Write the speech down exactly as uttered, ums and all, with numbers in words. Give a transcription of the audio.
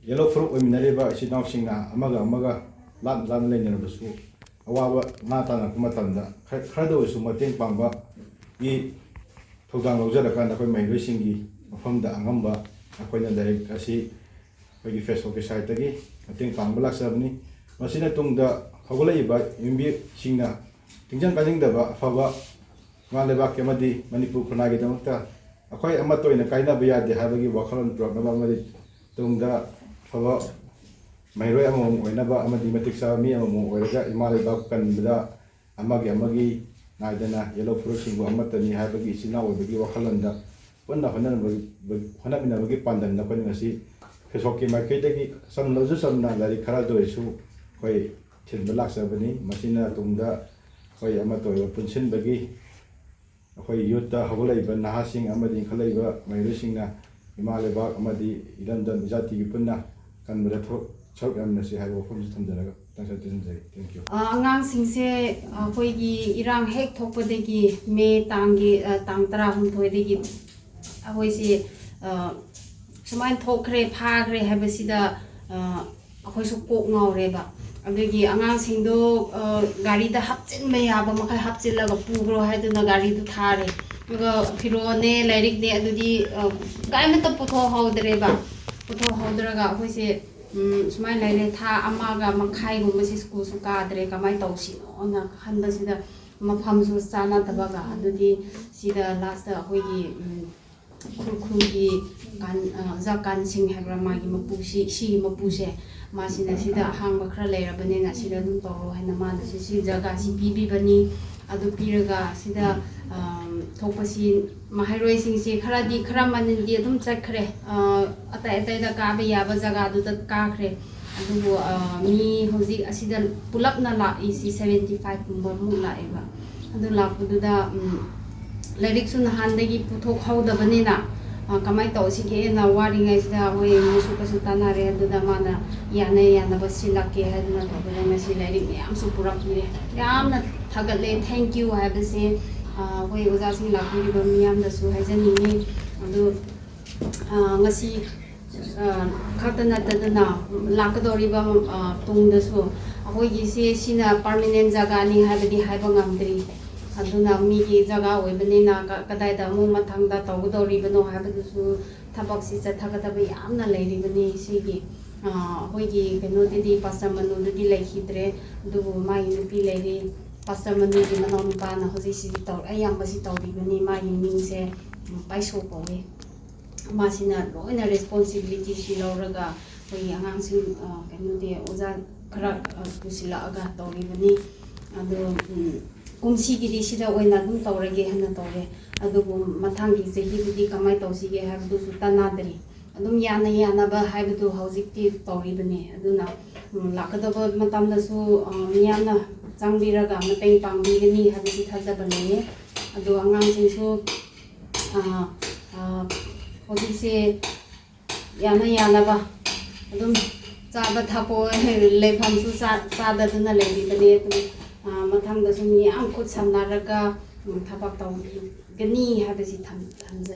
Yellow ꯐꯨꯔꯨꯞ ꯑꯣꯏꯃꯤꯟꯅꯔꯤꯕ ꯏꯆꯤꯜ ꯏꯅꯥꯎꯁꯤꯡꯅ ꯑꯃꯒ ꯑꯃꯒ ꯂꯥꯞꯅ ꯂꯥꯞꯅ ꯂꯩꯅꯔꯕꯁꯨ, ꯑꯋꯥꯕ ꯅꯥ ꯇꯥꯅꯔꯛꯄ ꯃꯇꯝꯗ ꯈꯔ, ꯈꯔꯗ ꯑꯣꯏꯔꯁꯨ ꯃꯇꯦꯡ ꯄꯥꯡꯕꯒꯤ ꯊꯧꯗꯥꯡ ꯂꯧꯖꯔꯀꯥꯟꯗ, ꯑꯩꯈꯣꯏ ꯃꯍꯩꯔꯣꯏꯁꯤꯡꯒꯤ ꯃꯐꯝꯗ ꯑꯉꯝꯕ ꯑꯩꯈꯣꯏꯅ ꯂꯥꯏꯔꯤꯛ ꯑꯁꯤ ꯑꯩꯈꯣꯏꯒꯤ ꯐꯦꯁꯕꯨꯛꯀꯤ ꯁꯥꯏꯠꯇꯒꯤ ꯃꯇꯦꯡ ꯄꯥꯡꯕ ꯂꯥꯛꯆꯕꯅꯤ꯫ ꯃꯁꯤꯅ ꯇꯨꯡꯗ ꯍꯧꯒꯠꯂꯛꯏꯕ ꯌꯨꯝꯕꯤꯁꯤꯡꯅ ꯇꯤꯡꯖꯪ ꯀꯥꯏꯖꯪꯗꯕ ꯑꯐꯕ ꯏꯃꯥ ꯂꯩꯕꯥꯛꯀꯤ ꯑꯃꯗꯤ ꯃꯅꯤꯄꯨꯔ ꯈꯨꯟꯅꯥꯏꯒꯤꯗꯃꯛꯇ ꯑꯩꯈꯣꯏ ꯑꯃꯠꯇ ꯑꯣꯏꯅ ꯀꯥꯏꯅꯕ ꯌꯥꯗꯦ ꯍꯥꯏꯕꯒꯤ ꯋꯥꯈꯜꯂꯣꯟ ꯄꯨꯔꯛꯅꯕ ꯑꯃꯗꯤ ꯇꯨꯡꯗ ꯑꯐꯕ ꯃꯍꯩꯔꯣꯏ ꯑꯃꯃꯝ ꯑꯣꯏꯅꯕ ꯑꯃꯗꯤ ꯃꯇꯤꯛ ꯆꯥꯕ ꯃꯤ ꯑꯃꯃꯝ ꯑꯣꯏꯔꯒ ꯏꯃꯥ ꯂꯩꯕꯥꯛ ꯀꯟꯕꯗ ꯑꯃꯒꯤ ꯑꯃꯒꯤ ꯅꯥꯏꯗꯅ ꯌꯦꯜꯂꯣ ꯐꯨꯔꯨꯞꯁꯤꯡꯕꯨ ꯑꯃꯠꯇꯅꯤ ꯍꯥꯏꯕꯒꯤ ꯏꯆꯤꯜ ꯏꯅꯥꯎ ꯑꯣꯏꯕꯒꯤ ꯋꯥꯈꯜꯂꯣꯟꯗ ꯄꯨꯟꯅ ꯍꯣꯠꯅꯅꯕꯒꯤ, ꯍꯣꯠꯅꯃꯤꯟꯅꯕꯒꯤ ꯄꯥꯟꯗꯝꯗ ꯑꯩꯈꯣꯏꯅ ꯉꯁꯤ ꯐꯦꯁꯕꯨꯛꯀꯤ ꯃꯥꯏꯀꯩꯗꯒꯤ ꯆꯝꯂꯕꯁꯨ ꯆꯝꯅ ꯂꯥꯏꯔꯤꯛ ꯈꯔꯗ ꯑꯣꯏꯔꯁꯨ ꯑꯩꯈꯣꯏ ꯊꯤꯟꯕ ꯂꯥꯛꯆꯕꯅꯤ꯫ ꯃꯁꯤꯅ ꯇꯨꯡꯗ ꯑꯩꯈꯣꯏ ꯑꯃꯠꯇ ꯑꯣꯏꯕ ꯄꯨꯟꯁꯤꯟꯕꯒꯤ, ꯑꯩꯈꯣꯏ ꯌꯨꯠꯇ ꯍꯧꯒꯠꯂꯛꯏꯕ ꯅꯍꯥꯁꯤꯡ ꯑꯃꯗꯤ ꯏꯟꯈꯠꯂꯛꯏꯕ ꯃꯍꯩꯔꯣꯏꯁꯤꯡꯅ ꯏꯃꯥ ꯂꯩꯕꯥꯛ ꯑꯃꯗꯤ ꯏꯔꯝꯗꯝ ꯏꯖꯥꯇꯤꯒꯤ ꯄꯨꯟꯅ ꯀꯟꯕꯗ ꯊꯣꯛ-, ꯁꯔꯨꯛ ꯌꯥꯃꯤꯟꯅꯁꯤ ꯍꯥꯏꯕ ꯋꯥꯐꯝꯁꯤ ꯊꯝꯖꯔꯒ ꯃꯇꯥꯡ ꯑꯁꯤꯗ ꯇꯦꯟꯖꯔꯤ꯫ Thank you꯫ ꯑ, ꯑꯉꯥꯡꯁꯤꯡꯁꯦ ꯑꯩꯈꯣꯏꯒꯤ ꯏꯔꯥꯡ ꯍꯦꯛ ꯊꯣꯛꯄꯗꯒꯤ ꯃꯦ ꯇꯥꯡꯒꯤ, ꯑ, ꯇꯥꯡ ꯇꯔꯥꯍꯨꯝꯗꯣꯏꯗꯒꯤ ꯑꯩꯈꯣꯏꯁꯦ, ꯑ, ꯁꯨꯃꯥꯏꯅ ꯊꯣꯛꯈ꯭ꯔꯦ, ꯐꯥꯈ꯭ꯔꯦ ꯍꯥꯏꯕꯁꯤꯗ, ꯑ, ꯑꯩꯈꯣꯏꯁꯨ ꯀꯣꯛ ꯉꯥꯎꯔꯦꯕ꯫ ꯑꯗꯨꯒꯤ ꯑꯉꯥꯡꯁꯤꯡꯗꯣ, ꯑ, ꯒꯥꯔꯤꯗ ꯍꯥꯞꯆꯤꯟꯕ ꯌꯥꯕ ꯃꯈꯩ ꯍꯥꯞꯆꯤꯜꯂꯒ ꯄꯨꯈ꯭ꯔꯣ ꯍꯥꯏꯗꯨꯅ ꯒꯥꯔꯤꯗꯨ ꯊꯥꯔꯦ꯫ ꯑꯗꯨꯒ ꯐꯤꯔꯣꯜꯅꯦ, ꯂꯥꯏꯔꯤꯛꯅꯦ, ꯑꯗꯨꯗꯤ, ꯑ, ꯀꯔꯤꯃꯠꯇ ꯄꯨꯊꯣꯛꯍꯧꯗ꯭ꯔꯦꯕ꯫ ꯄꯨꯊꯣꯛꯍꯧꯗ꯭ꯔꯒ ꯑꯩꯈꯣꯏꯁꯦ, ꯎꯝ, ꯁꯨꯃꯥꯏꯅ ꯂꯩꯔꯦ꯫ ꯊꯥ ꯑꯃꯒ ꯃꯈꯥꯏꯒꯨꯝꯕꯁꯦ ꯁ꯭ꯀꯨꯜꯁꯨ ꯀꯥꯗ꯭ꯔꯦ꯫ ꯀꯃꯥꯏꯅ ꯇꯧꯁꯤꯅꯣꯅ ꯈꯟꯕꯁꯤꯗ ꯃꯐꯝꯁꯨ ꯆꯥꯅꯗꯕꯒ, ꯑꯗꯨꯗꯤ ꯁꯤꯗ ꯂꯥꯁꯇ ꯑꯩꯈꯣꯏꯒꯤ, ꯎꯝ, ꯈꯨꯔꯈꯨꯜꯒꯤ ꯀꯥꯟ-, ꯑ, ꯑꯣꯖꯥ ꯀꯥꯟꯁꯤꯡ ꯍꯥꯏꯕ꯭ꯔꯥ, ꯃꯥꯒꯤ ꯃꯄꯨꯁꯤ, ꯁꯤꯒꯤ ꯃꯄꯨꯁꯦ, ꯃꯥꯁꯤꯅ ꯁꯤꯗ ꯑꯍꯥꯡꯕ ꯈꯔ ꯂꯩꯔꯕꯅꯤꯅ ꯁꯤꯗ ꯑꯗꯨꯝ ꯇꯧꯔꯣ ꯍꯥꯏꯅ ꯃꯥꯅ ꯁꯤ, ꯁꯤ ꯖꯒꯥꯁꯤ ꯄꯤꯕꯤꯕꯅꯤ꯫ ꯑꯗꯨ ꯄꯤꯔꯒ ꯁꯤꯗ, ꯑ, ꯊꯣꯛꯄꯁꯤ ꯃꯍꯩꯔꯣꯏꯁꯤꯡꯁꯤ ꯈꯔꯗꯤ, ꯈꯔ ꯃꯅꯤꯟꯗꯤ ꯑꯗꯨꯝ ꯆꯠꯈ꯭ꯔꯦ꯫ ꯑ, ꯑꯇꯩ ꯑꯇꯩꯗ ꯀꯥꯕ ꯌꯥꯕ ꯖꯒꯥꯗꯨꯗ ꯀꯥꯈ꯭ꯔꯦ꯫ ꯑꯗꯨꯕꯨ, ꯑ, ꯃꯤ ꯍꯧꯖꯤꯛ ꯑꯁꯤꯗ ꯄꯨꯂꯞꯅ ꯂꯥꯛꯏꯁꯤ seventy five ꯀꯨꯝꯕꯃꯨꯛ ꯂꯥꯛꯑꯦꯕ꯫ ꯑꯗꯨ ꯂꯥꯛꯄꯗꯨꯗ, ꯎꯝ, ꯂꯥꯏꯔꯤꯛꯁꯨ ꯅꯍꯥꯟꯗꯒꯤ ꯄꯨꯊꯣꯛꯍꯧꯗꯕꯅꯤꯅ, ꯑ, ꯀꯃꯥꯏꯅ ꯇꯧꯁꯤꯒꯦꯅ ꯋꯥꯔꯤꯉꯩꯁꯤꯗ ꯑꯩꯈꯣꯏ ꯃꯣꯏꯁꯨ ꯀꯩꯁꯨ ꯇꯥꯟꯅꯔꯦ꯫ ꯑꯗꯨꯗ ꯃꯥꯅ ꯌꯥꯅ ꯌꯥꯅꯕ ꯁꯤꯜꯂꯛꯀꯦ ꯍꯥꯏꯗꯅ ꯇꯧꯕꯗ ꯉꯁꯤ ꯂꯥꯏꯔꯤꯛ ꯃꯌꯥꯝꯁꯨ ꯄꯨꯔꯛꯄꯤꯔꯦ꯫ ꯌꯥꯝꯅ ꯊꯥꯒꯠꯂꯦ, thank you ꯍꯥꯏꯕꯁꯦ, ꯑ, ꯑꯩꯈꯣꯏ ꯑꯣꯖꯥꯁꯤꯡ ꯂꯥꯛꯄꯤꯔꯤꯕ ꯃꯤꯌꯥꯝꯗꯁꯨ ꯍꯥꯏꯖꯅꯤꯡꯉꯤ꯫ ꯑꯗꯨ, ꯑ, ꯉꯁꯤ ꯑ, ꯈꯛꯇ ꯅꯠꯇꯗꯅ ꯂꯥꯛꯀꯗꯧꯔꯤꯕ, ꯑ, ꯇꯨꯡꯗꯁꯨ ꯑꯩꯈꯣꯏꯒꯤꯁꯦ ꯁꯤꯅ ꯄꯥꯔꯃꯤꯅꯦꯟ ꯖꯒꯥꯅꯤ ꯍꯥꯏꯕꯗꯤ ꯍꯥꯏꯕ ꯉꯝꯗ꯭ꯔꯤ꯫ ꯑꯗꯨꯅ ꯃꯤꯒꯤ ꯖꯒꯥ ꯑꯣꯏꯕꯅꯤꯅ ꯀ-, ꯀꯗꯥꯏꯗ ꯑꯃꯨꯛ ꯃꯊꯪꯗ ꯇꯧꯒꯗꯧꯔꯤꯕꯅꯣ ꯍꯥꯏꯕꯗꯨꯁꯨ ꯊꯕꯛꯁꯤ ꯆꯠꯊꯒꯗꯕ ꯌꯥꯝꯅ ꯂꯩꯔꯤꯕꯅꯤ꯫ ꯁꯤꯒꯤ, ꯑ, ꯑꯩꯈꯣꯏꯒꯤ ꯀꯩꯅꯣꯗꯗꯤ ꯄꯥꯁꯇꯔ ꯃꯅꯨꯗꯗꯤ ꯂꯩꯈꯤꯗ꯭ꯔꯦ, ꯑꯗꯨꯕꯨ ꯃꯥꯒꯤ ꯅꯨꯄꯤ ꯂꯩꯔꯤ꯫ ꯄꯥꯁꯇꯔ ꯃꯅꯨꯒꯤ ꯃꯅꯥꯎꯅꯨꯄꯥꯅ ꯍꯧꯖꯤꯛ ꯁꯤꯗꯤ ꯇꯧ-, ꯑꯌꯥꯝꯕꯁꯤ ꯇꯧꯔꯤꯕꯅꯤ꯫ ꯃꯥꯒꯤ ꯃꯤꯡꯁꯦ, ꯎꯝ, ꯄꯥꯏꯁꯣ ꯀꯧꯏ꯫ ꯃꯥꯁꯤꯅ ꯂꯣꯏꯅ ꯔꯦꯁꯄꯣꯟꯁꯤꯕꯤꯂꯤꯇꯤꯁꯤ ꯂꯧꯔꯒ ꯑꯩꯈꯣꯏꯒꯤ ꯑꯉꯥꯡꯁꯤꯡ, ꯑ, ꯀꯩꯅꯣꯗꯤ ꯑꯣꯖꯥ ꯈꯔ, ꯑ, ꯄꯨꯁꯤꯜꯂꯛꯑꯒ ꯇꯧꯔꯤꯕꯅꯤ꯫ ꯑꯗꯣ, ꯎꯝ, ꯀꯨꯝꯁꯤꯒꯤꯗꯤ ꯁꯤꯗ ꯑꯣꯏꯅ ꯑꯗꯨꯝ ꯇꯧꯔꯒꯦ ꯍꯥꯏꯅ ꯇꯧꯔꯦ꯫ ꯑꯗꯨꯕꯨ ꯃꯊꯪꯒꯤ ꯆꯍꯤꯗꯨꯗꯤ ꯀꯃꯥꯏꯅ ꯇꯧꯁꯤꯒꯦ ꯍꯥꯏꯕꯗꯨꯁꯨ ꯇꯥꯟꯅꯗ꯭ꯔꯤ꯫ ꯑꯗꯨꯝ ꯌꯥꯅ ꯌꯥꯅꯕ ꯍꯥꯏꯕꯗꯨ ꯍꯧꯖꯤꯛꯇꯤ ꯇꯧꯔꯤꯕꯅꯤ꯫ ꯑꯗꯨꯅ, ꯎꯝ, ꯂꯥꯛꯀꯗꯕ ꯃꯇꯝꯗꯁꯨ, ꯑ, ꯃꯤꯌꯥꯝꯅ ꯆꯪꯕꯤꯔꯒ ꯃꯇꯦꯡ ꯄꯥꯡꯕꯤꯒꯅꯤ ꯍꯥꯏꯕꯁꯤ ꯊꯥꯖꯕ ꯂꯩꯌꯦ꯫ ꯑꯗꯣ ꯑꯉꯥꯡꯁꯤꯡꯁꯨ, ꯑ, ꯑ, ꯍꯧꯖꯤꯛꯁꯦ ꯌꯥꯅ ꯌꯥꯅꯕ ꯑꯗꯨꯝ ꯆꯥꯕ ꯊꯛꯄ, ꯂꯩꯐꯝꯁꯨ ꯆꯥ-, ꯆꯥꯗꯗꯨꯅ ꯂꯩꯔꯤꯕꯅꯤ꯫ ꯑꯗꯨꯝ, ꯑ, ꯃꯊꯪꯗꯁꯨ ꯃꯤ ꯌꯥꯝ ꯈꯨꯠ ꯁꯝꯅꯔꯒ, ꯎꯝ, ꯊꯕꯛ ꯇꯧꯕꯤꯒꯅꯤ ꯍꯥꯏꯕꯁꯤ ꯊꯝ-, ꯊꯝꯖꯒꯦ꯫